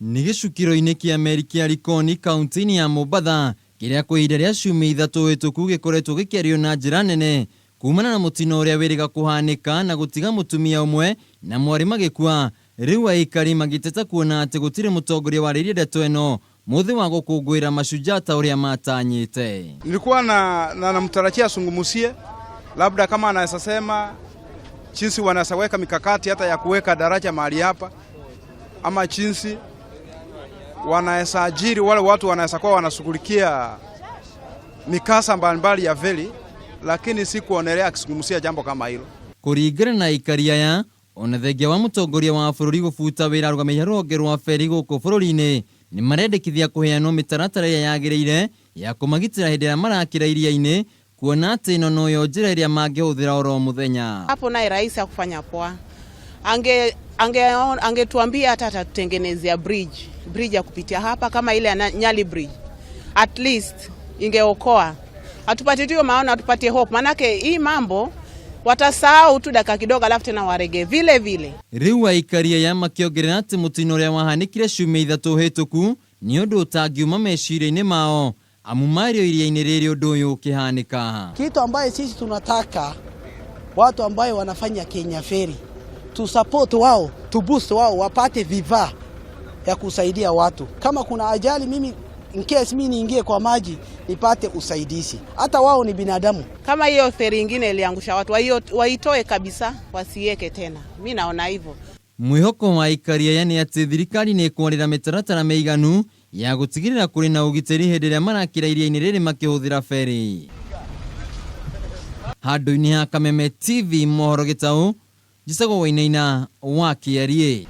Nĩ gĩcukĩro-inĩ kĩa meri kĩa Likoni kaunti-inĩ ya Mombatha kĩrĩa kwa ihinda rĩa ciumia ithatũ hĩtũku gĩkoretwo gĩkĩario na njĩra nene kumana na mũtino ũrĩa wĩrĩga kũhanĩka na gũtiga mũtumia ũmwe na mwarĩ magĩkua. Rĩu aikari magĩteta kuona atĩ gũtirĩ mũtongoria warĩirie ndeto ĩno mũthĩ wa gũkũngũĩra Mashujaa ta ũrĩa matanyĩte. Nilikuwa na, na namtarajia asungumusie labda kama anaweza sema jinsi wanaweza weka mikakati hata ya kuweka daraja mahali hapa ama jinsi wanaweza ajiri wale watu wanaweza kuwa wanashughulikia mikasa mbalimbali ya feri, lakini si kuonelea akizungumzia jambo kama hilo. Kũringana na aikari aya ona thengia wa mũtongoria wa bũrũri gũbuta wĩra arũgamĩrĩri rũhonge rwa feri gũkũ bũrũri-inĩ nĩ marendekithia kũheanwo mĩtaratara ĩrĩa yagĩrĩire ya kũmagitĩra hĩndĩ ĩrĩa marakĩra iria-inĩ kuona atĩ ĩno noyo njĩra ĩrĩa mangĩhũthĩra oro mũthenya. Hapo naye rais hakufanya poa, ange angetuambia hata atatutengenezea bridge ya kupitia hapa kama ile ya Nyali Bridge, at least ingeokoa. Atupatie tu hiyo maono, atupatie hope, manake hii mambo watasahau tu dakika kidogo, alafu tena warege vile vile. Rĩu aikari aya makĩongerera atĩ mũtino ũrĩa wahanĩkire ciumia ithatũ hĩtũku nĩ ũndũ ũtangiuma meciria-inĩ mao amu marĩ o iria-inĩ rĩrĩ ũndũ ũyũ ũkĩhanĩka. Kitu ambaye sisi tunataka watu ambayo wanafanya Kenya Ferry tu support wao, tu boost wao wapate vifaa ya kusaidia watu. Kama kuna ajali, mimi in case mimi niingie kwa maji nipate usaidizi. Hata wao ni binadamu. Kama hiyo feri ingine iliangusha watu waitoe kabisa, wasiweke tena. Mi naona hivyo. Mwĩhoko wa aikari aya nĩ atĩ thirikari nĩ ĩkwarĩra mĩtaratara mĩiganu ya gũtigĩrĩra kũrĩ na ũgitĩri hĩndĩ ĩrĩa marakĩra iria-inĩ rĩrĩ makĩhũthĩra feri. Handũ-inĩ ha Kameme TV mohoro gĩtaũ, njĩtagwo Wainaina wa Kĩarie.